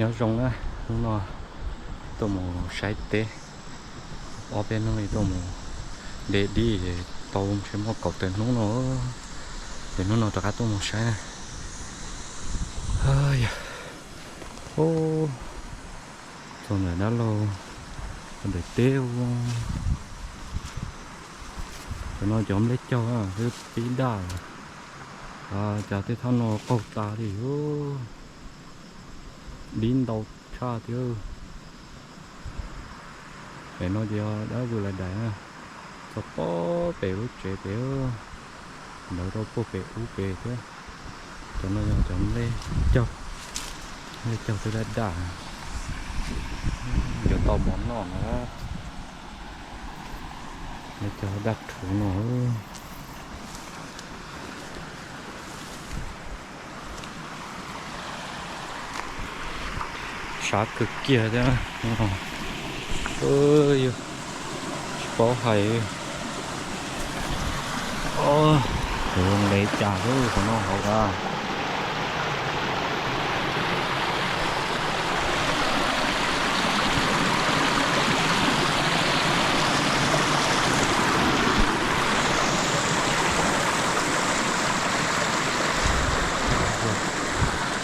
Nyob zoo na, hnub no tuaj mus saib teb, ob peb hnub li tuaj mus de dib, tau ntshe muaj kaum tawm hnub no, ces hnub no rov qab tuaj mus saib na. Yog, txog ntawm dab laug daim teb, cov no cov nplej caug xwb pib daj lawm. Cas tej thaj no qaug tas li, dib ntau tshaj thiab. Pem no ces yog dab vwm lawv daim na, txog pob pem lub tsev pem, ntawd rau puag pem ub pem thiab. Cov no yog cov nplej caug, nplej caug twb daj daj, yuav tau mov noj na. Nplej caug daj rhuv no. Sab kawg kiag thiab, tsis paub hais nqe cas lub qhov no hauv a.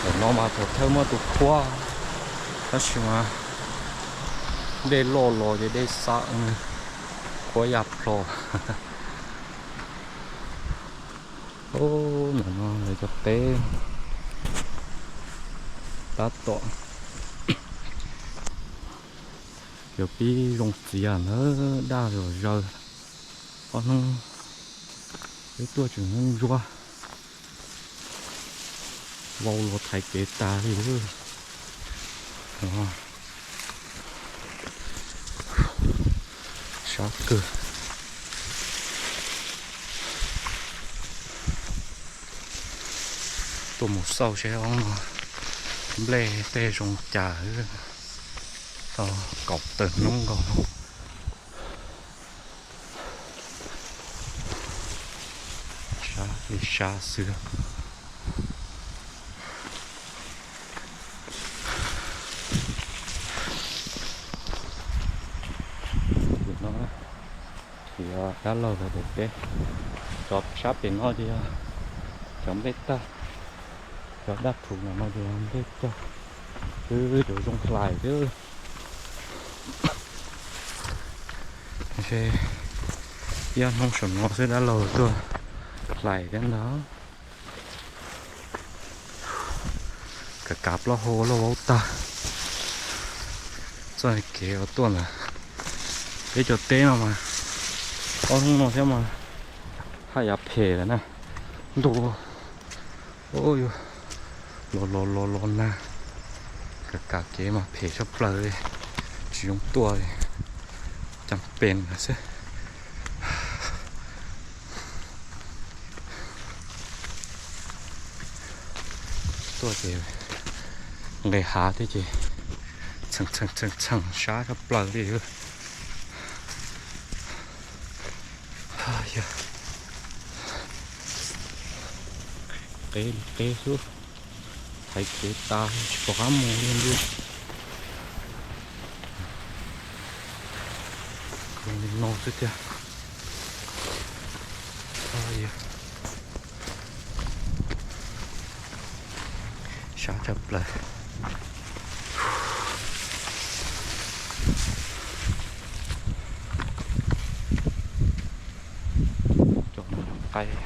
Thaum no mas thaum thawj muaj tus khuab, tab sis mas dej loj los ces dej xab, khuab ya plho. Ntawm no lawv cov teb tab tom yuav pib zoo txiav ntawd, daj zom zaws. Ob hnub peb tuaj tseem ntsuab, vau los thaiv kev tas li. Sab kawg. Tuaj mus xauj seb ob no nplej tej zoo cas, tau kaum tawm hnub nkaus. Sab li sab xwb. Tim no, tim dab laug lawv daim teb, cov sab pem no ces yog cov nplej tag, cov daj rhuv no no ces yog nplej caug, twb yuav zoo hlais xwb. Ib ob hnub saum no xwb dab laug tuaj hlais thiab ntag. Kav kav plaub hau lauj vaub tag. Txoj kev uas tuaj ntawd, peb cov teb no mas ob hnub no thiab mas haj yam phem lawm na. Ntuj, los los los los nag, kav kav kev mas phem tshaj plaws li, tsis zoo tuaj li, cas pes lawm xwb. Tuaj ces nqis hav thiab ces txheem txheem txheem sab tshaj plaws li. Qeb li qeb xwb, thaiv kev tas tsis pom qab mus li ntuj. Li no xwb tiag. Sab tshaj plaws. Cov no yog qaib.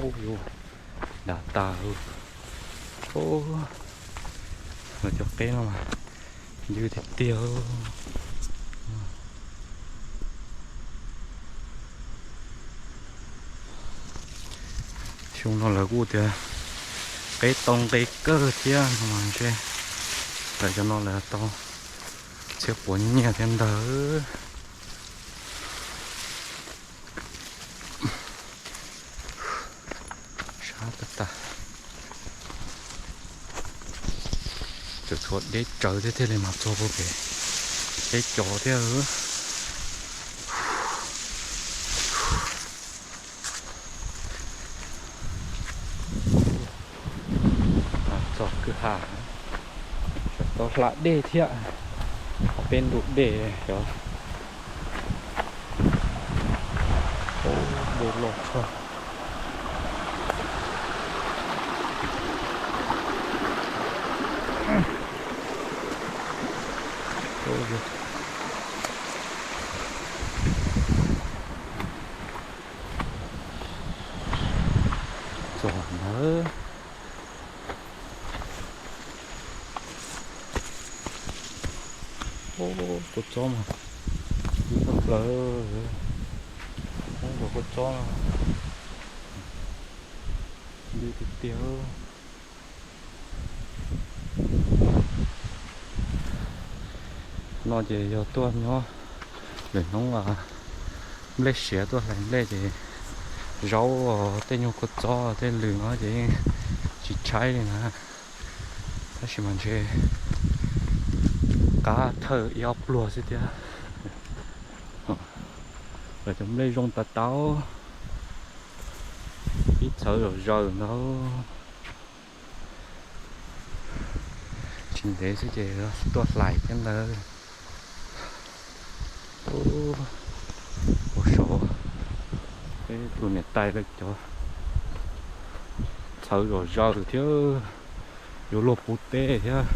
Ub, yus dav tas. Ub, cov qeb no mas ncw tiag tiag. Xyoo no lawv kuj tias qeb tau nqe kawg thiab no mas ntshe lawv cov no lawv tau txhiab puav nyiaj thiab ntag. Sab tag tag. Tseem tshuav deb tsawv thiab thiaj li mas txog puag pem deb cov thiab. Txog kwj ha. Tau hla dej thiab, peb ntu dej xyov. Dej loj tshaj. Txog ntawd. Kua txob mas ib tag plaws, kua txob no ntws tiag tiag. No ces yog tuaj nyob lwm hnub nplej siav tuaj hlais nplej ces zaub, tej nyuag kua txob tej lws no ces yeej tsis tshaib li na. Tab sis mas ntshe qab thawj ib ob pluag xwb thiab. Lawv cov nplej zoo tas tas, ib txhawv zom zaws ntawd. Tsis ntev xwb ces tuaj hlais thiab ntawd. Ua saud, peb tus niam tais lawv cov txhawv zom zaws thiab, yuav luag puv teb thiab.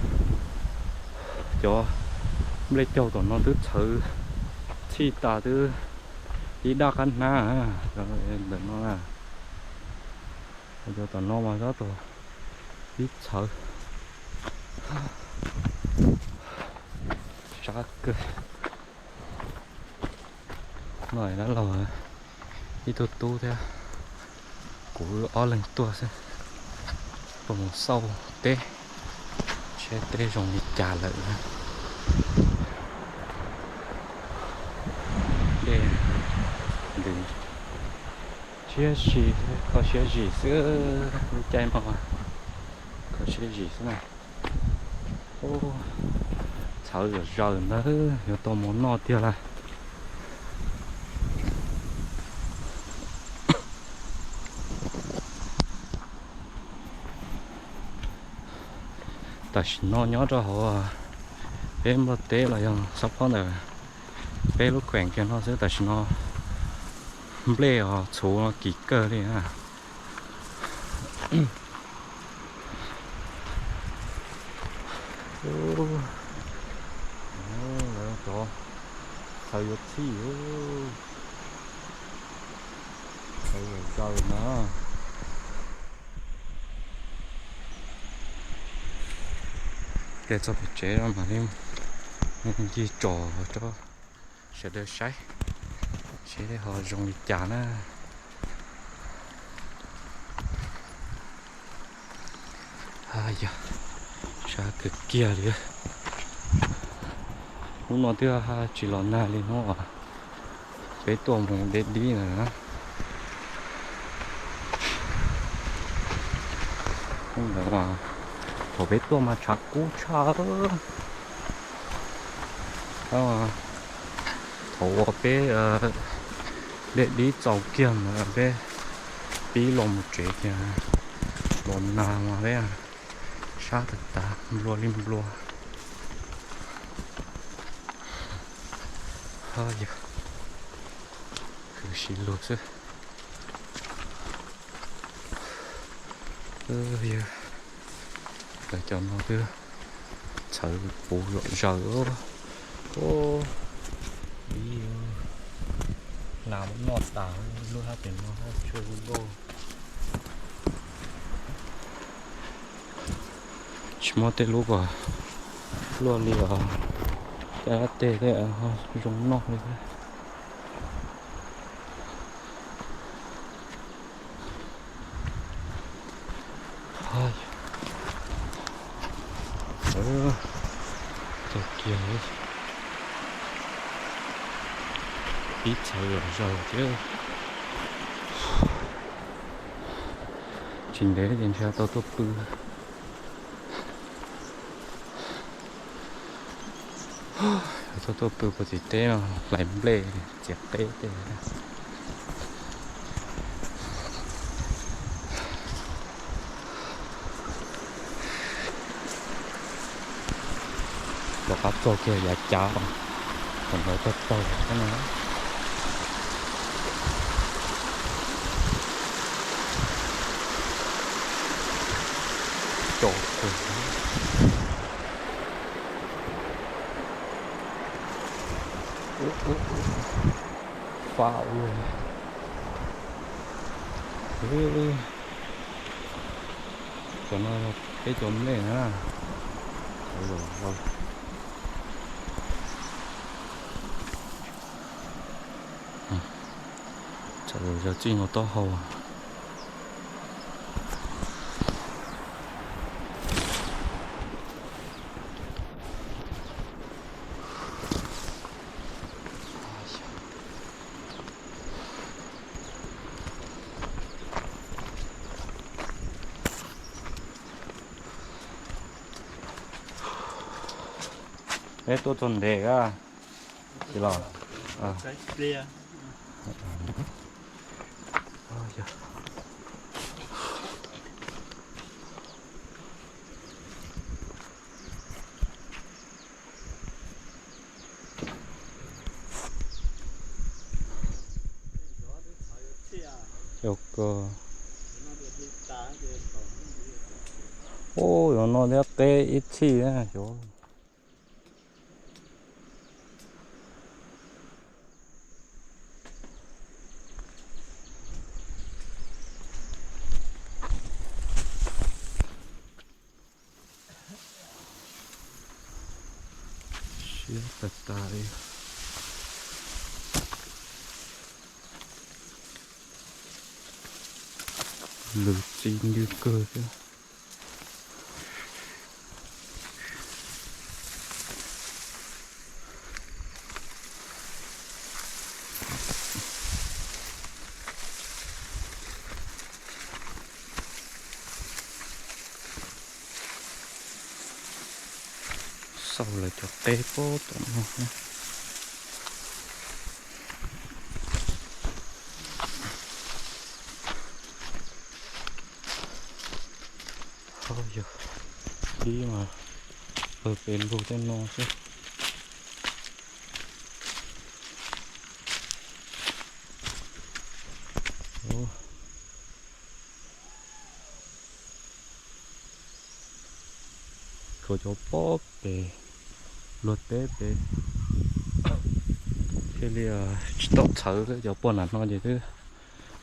Cov nplej caug tom no twb txhawv txhij tas twb ib daj qab hnab ntawm no na. Cov tom no mas tab tom ib txhawv. Sab kawg. No dab laug ib tug tub thiab kuv ob leeg tuaj xwb, tuaj mus xauj teb, saib teb zoo li cas lawm. Dej ntws siab si, kho siab zim xwb, lub caij no kho siab zim xwb na. Txhawv zom zaws ntawd yuav tau mov noj tiag lawm. Tam sim no nyob rau hauv peb npaj teb los yog xob phob ntawm peb lub kheem kiag no xwb, tam sim no nplej os txhuv no kim kawg li na. Lawv cov txhawv yuav txhij, txhawv yuav zaws na. Ces txog pem tsev no mam li ncig tsom rau sawv daws saib, saib ho zoo li cas na. Yog sab kawg kiag li. Hnub no twb tsis los nag li hnub uas peb tuaj mus deb dib ntawd. Hnub ntawd mas thaum peb tuaj mas tshav kub tshaj. Thaum uas peb deb dib txaus kiag ntawd peb pib los mus tsev kiag, los nag mas peb sab tag tas nplua li nplua. Yog khwv sib luag xwb. Lawv cov no twb txhawv puv zom zaws. Ib nas muab noj tas, lub hab pem no hab tsuag nkauj. Tsis muaj tej lub kom luaj li os, tej dab tej tej ho zoo noj li thiab. Txog kiag, ib txhawv zom zaws thiab. Tsis ntev ces ntshe tau tuaj pw. Tau tuaj pw puag tim teb no hlais nplej txiav qeb tej. Qab txog kiag yav cav os, thaum ntawd tag tag no. Cov kawg. Fab luaj. Cov no peb cov nplej na. Txawm yog txij hauv taub hau. Peb tuaj txog ntev a, tsis los. Cov ko. Ub, yuav no thiab qeb ib txhij na cov. Siab tas tas li. Lwm txi ntws kawg thiab. Xauj lawv cov qeb pob tom no. Ho yog ib mas pawg pes lug tej no xwb. Khuv cov pob pem luag teb pem thiaj li tsis tau txhawv xwb. Cov puag nram no ces twb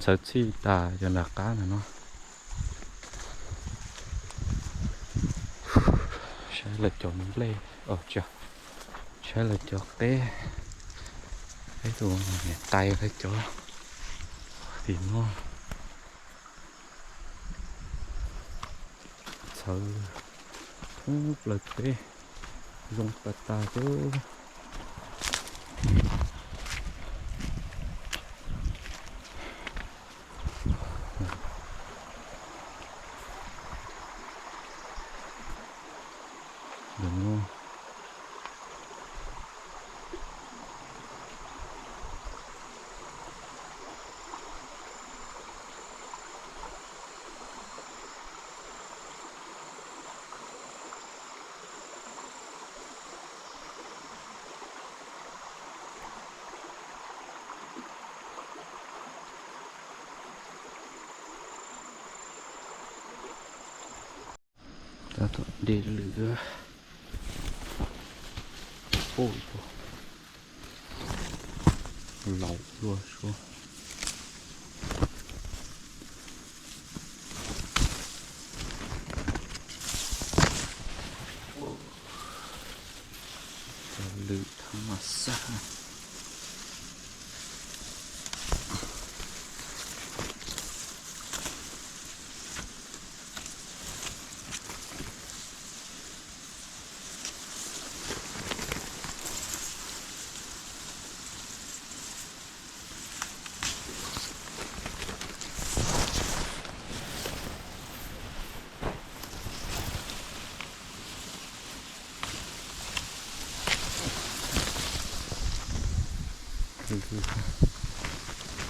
txhawv txhij tas cov nram qab ntawm no. Saib lawv cov nplej, saib lawv cov qeb, peb tus niam tais lawv cov tim no. Txhawv thoob plaws teb, zoo tas tas xwb. Tab tom de lwm, pum laus luaj suab. Cov lwm thab mas xaj.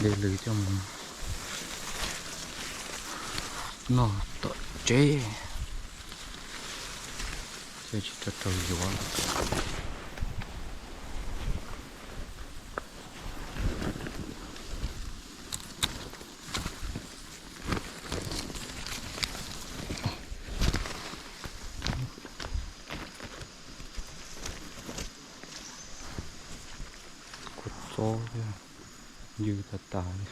De lwm coj mus noj tom tsev. Tsis tau rau yuav. Kua txob thiab, yws tas tas li.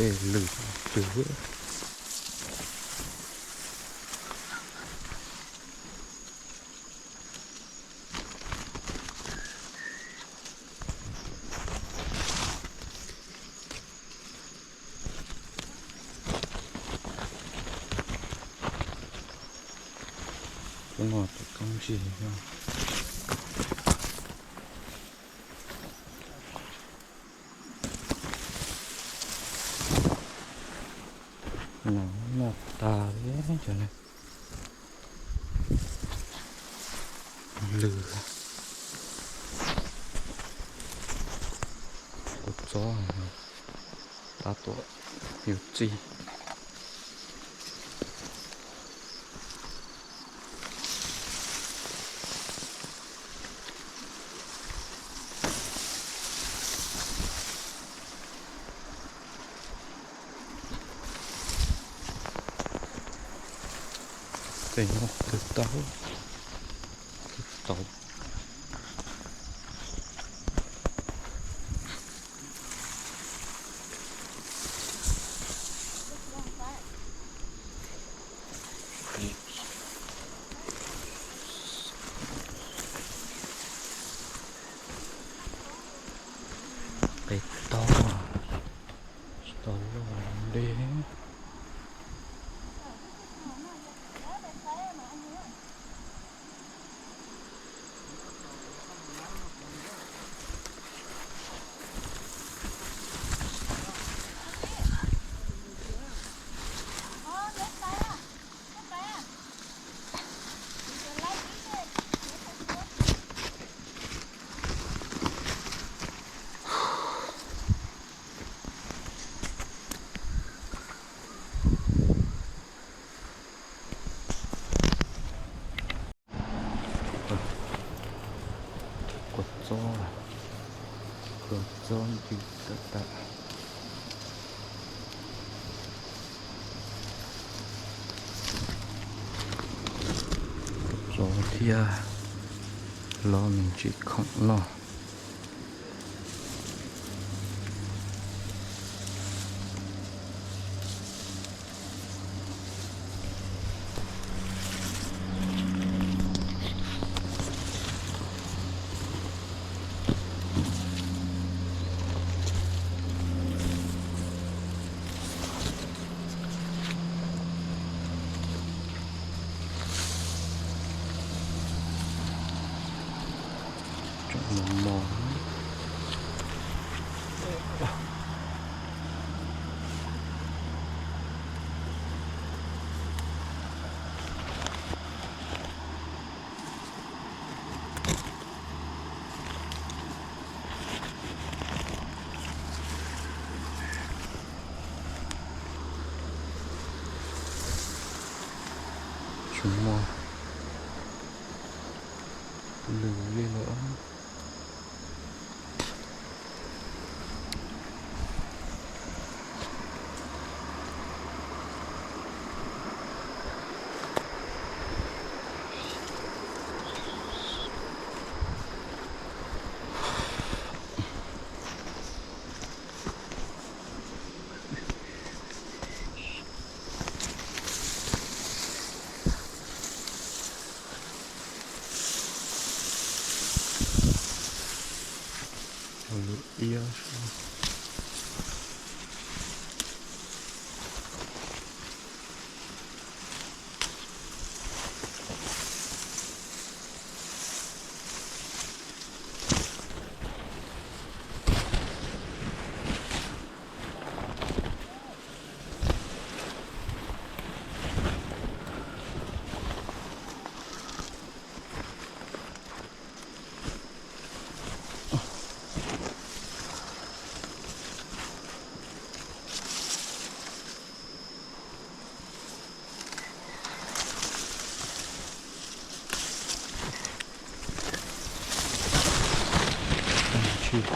Tej lwm twg. Ub, no tus koob zig no. No, no tas li cov ne. Lwm. Kua txob tab tom yuav txij. Tej no twb tau, twb tau. Qe taub, tsis tau loj li. Kua txob, kua txob ntws tas tas. Tsov thiab los me ntsis khoom loj. Tseem mos mos. Tsis muaj lwm li lawm. Lub iab. Tig.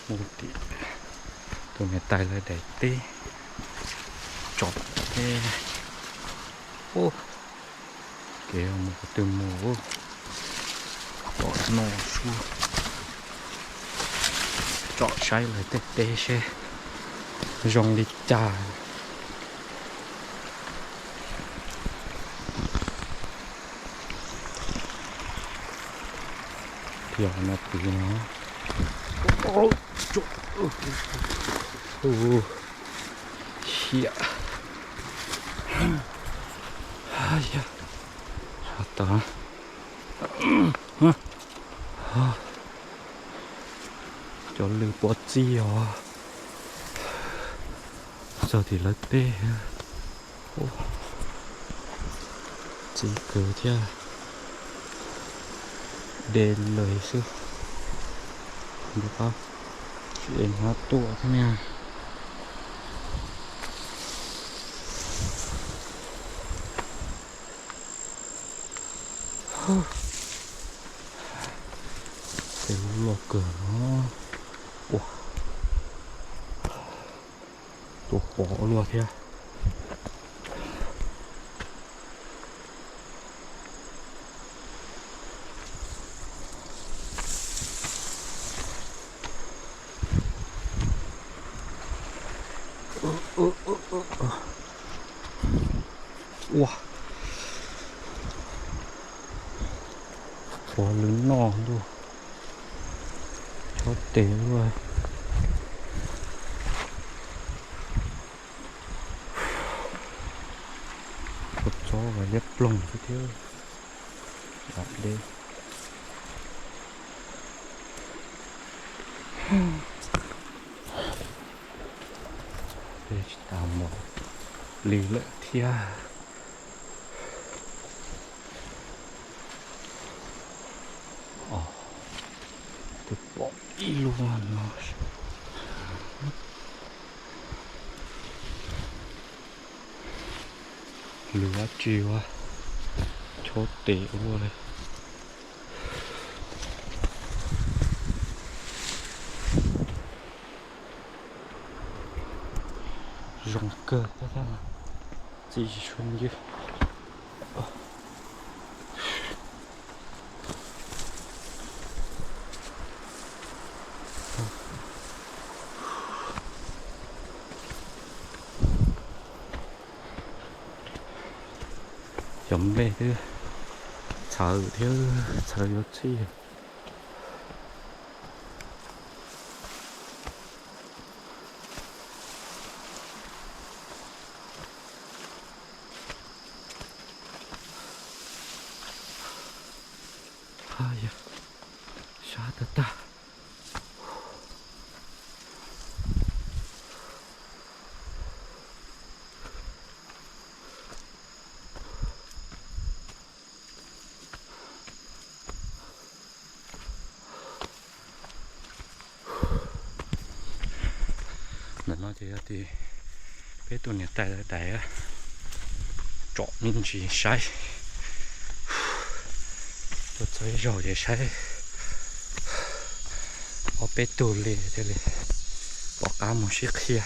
Mus tim tus niam tais lawv daim teb tsom teb. Ub, kev mus qhov twg mus, pom no xwb. Tsom saib lawv tej teb seb zoo li cas. Thiab no pw no. Xiam. Yog, tas. Cov lws pov txi os. Txog tim lawv teb. Txi kawg thiab. De lawm xwb. Ntu qab tsis de hnab tuaj thiab na. Tej lub luaj kawg no. Ua, tua pom luaj thiab. Ua, pov lwm noj ntuj, chob tes luaj. Kua txob los liab ploog xwb thiab. Dam deb. Dej tsis tas mus li lawm thiab. Os, twb pom ib lub no. Lwm dab tsi ua, chob tes ua luaj li. Zoo kawg thiab, txi tsis tshua ncw. Cov nplej twb txhawv thiab, txhawv yuav txhij. Yog, sab tag tag. Ntawm no ces yog tias peb tus niam tais lawv daim tsom me ntsis saib. Tuaj txog ib zaug ces saib ob peb tug li thiaj li pom qab mus sib qhia.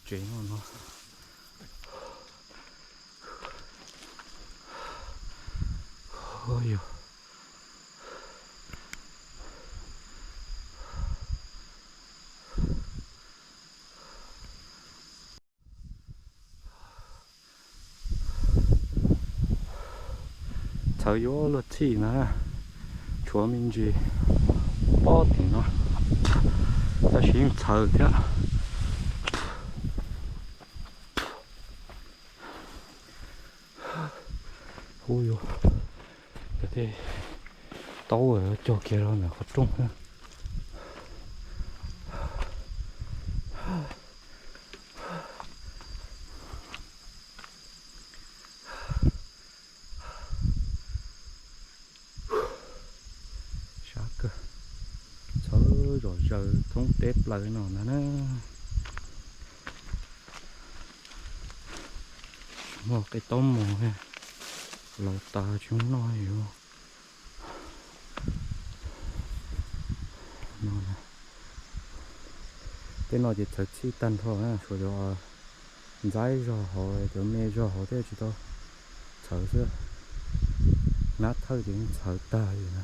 Tsev no no. Yog txhawv yuav luag txhij na, tshuav me ntsis pob tim no, tab sis yeej txhawv thiab. Hu yus, cov tej taub cog kiag rau ntawm qhov rooj na. Sab kawg, txhawv zom zaws thoob teb plaws no na. Tsis muaj qe taub mus, laus tas tsis muaj noj yuav. Tej no ces txhawv txhij tag nrho na, tshuav cov ntxaib zog hauv, cov me zog hauv thiaj tsis tau txhawv xwb. Hnab thawj ces yeej txhawv tag li na.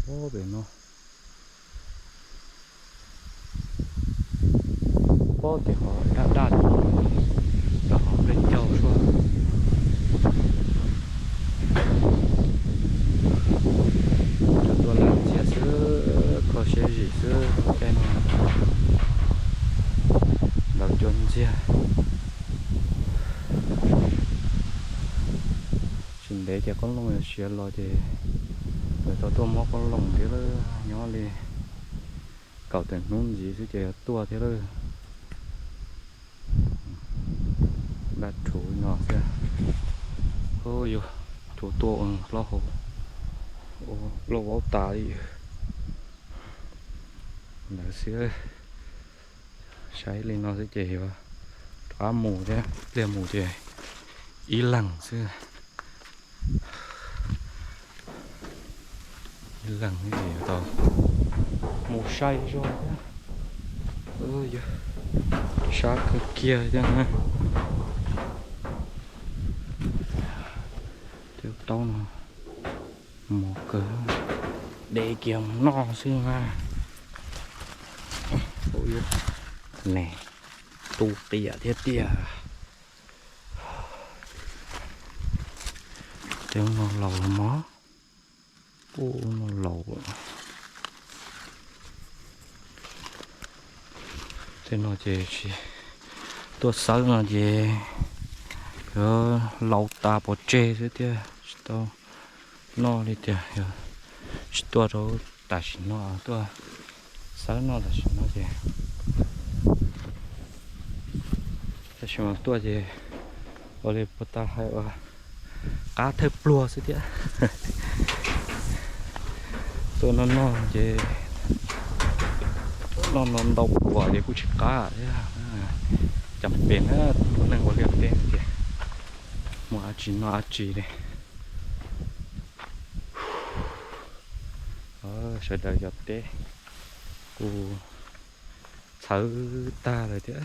Pob pem no. Pob ces ho daj daj, rau hauv nplej caug suab. Cov tuaj lam ntxiag xwb, kho siab zim xwb tej no. Ntawd cua ntxiag. Tsis ntev ces qoob loo yuav siav los ces lawv tau tuaj muab qoob loo thiab lawm, nyob li kaum tawm hnub ntxiv xwb ces yuav tuaj thiab lawm. Npaj rhuv no xwb. Yus rhuv tuaj ua hlob hauv, lauj vaub tas li. Ntawd xwb, saib li no xwb ces yuav rov qab mus thiab, pliag mus ces ib leeg xwb. Ib leeg es yuav tau mus sai zog thiab. Sab kawg kiag thiab na. Cov taub no mos kawg, de kiag mus noj xwb na. Ua ne, tu qiam thiab tiag. Tej no laus los mog, kuj no laus. Tej no ces tsis tuaj xawb no ces yuav laus tas pov tseg xwb thiab tsis tau noj li tiag. Yog tsis tuaj rau tam sim no, tuaj xawb noj tam sim no ces, tam sim no tuaj ces ua li puag ta hais ua qab thawj pluag xwb thiab. Tuaj noj noj ces noj no ntau pluag ces kuj tsis qab thiab. Cas pem na, tus neeg ua liaj teb no ces muaj dab tsi noj dab tsi li. Sawv daws cov teb kuj txhawv tag lawm thiab.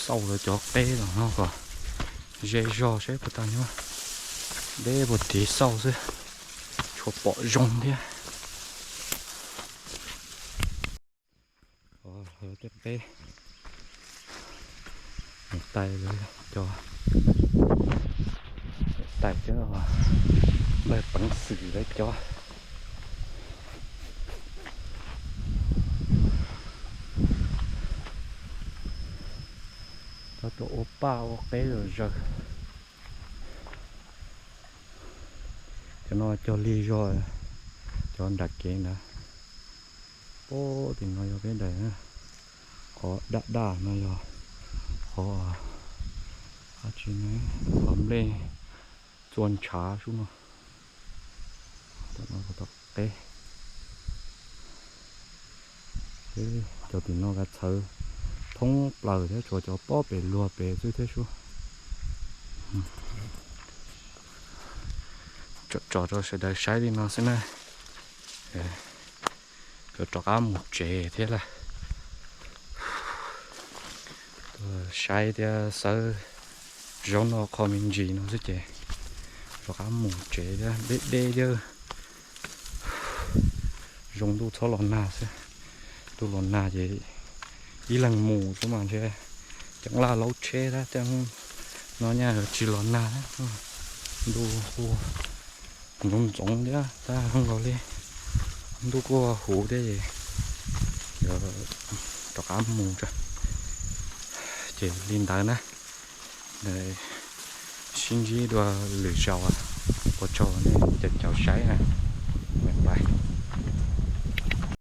Xauj lawv cov qeb los no kom ze zog saib puas tau nyob. Deb puag tid xauj xwb, tshuav pom zoo thiab. Tej qeb tais, lawv cov tais thiab, npawg Peev Xwm lawv cov. Cov tuaj ua paj ua qeb zom zaws. Cov no cog lig zog, cov nram kev ntawd. Pab tim no yog peb daim, qhov daj daj no yog qhov, qhov nplej txua ntshav sub no. Tom qeb. Cov tim no kav txhawv thoob plaws thiab, tshuav cov pob pem luag pem xwb thiab sub. Tsom tsom rau sawv daws saib li no xwb na. Yuav rov qab mus tsev thiab lawm. Tuaj saib thiab xawb zaub noj qho me ntsis no xwb ces rov qab mus tsev thiab, deb deb thiab. Zoo ntuj txhob los nag xwb. Ntuj los nag ces ib leeg mus xwb mas ntshe ceev laj laub tsheb thiab. Tej no nyaj tsis los nag thiab. Ntuj kuj ntxoov ntxoov thiab, tab zoo nkaus li ntuj kuj huv thiab es yuav rov qab mus tso. Ces li ntawd na, sib ntsib dua lwm zaus. Ua tsaug nej cov caum saib na. Bye bye.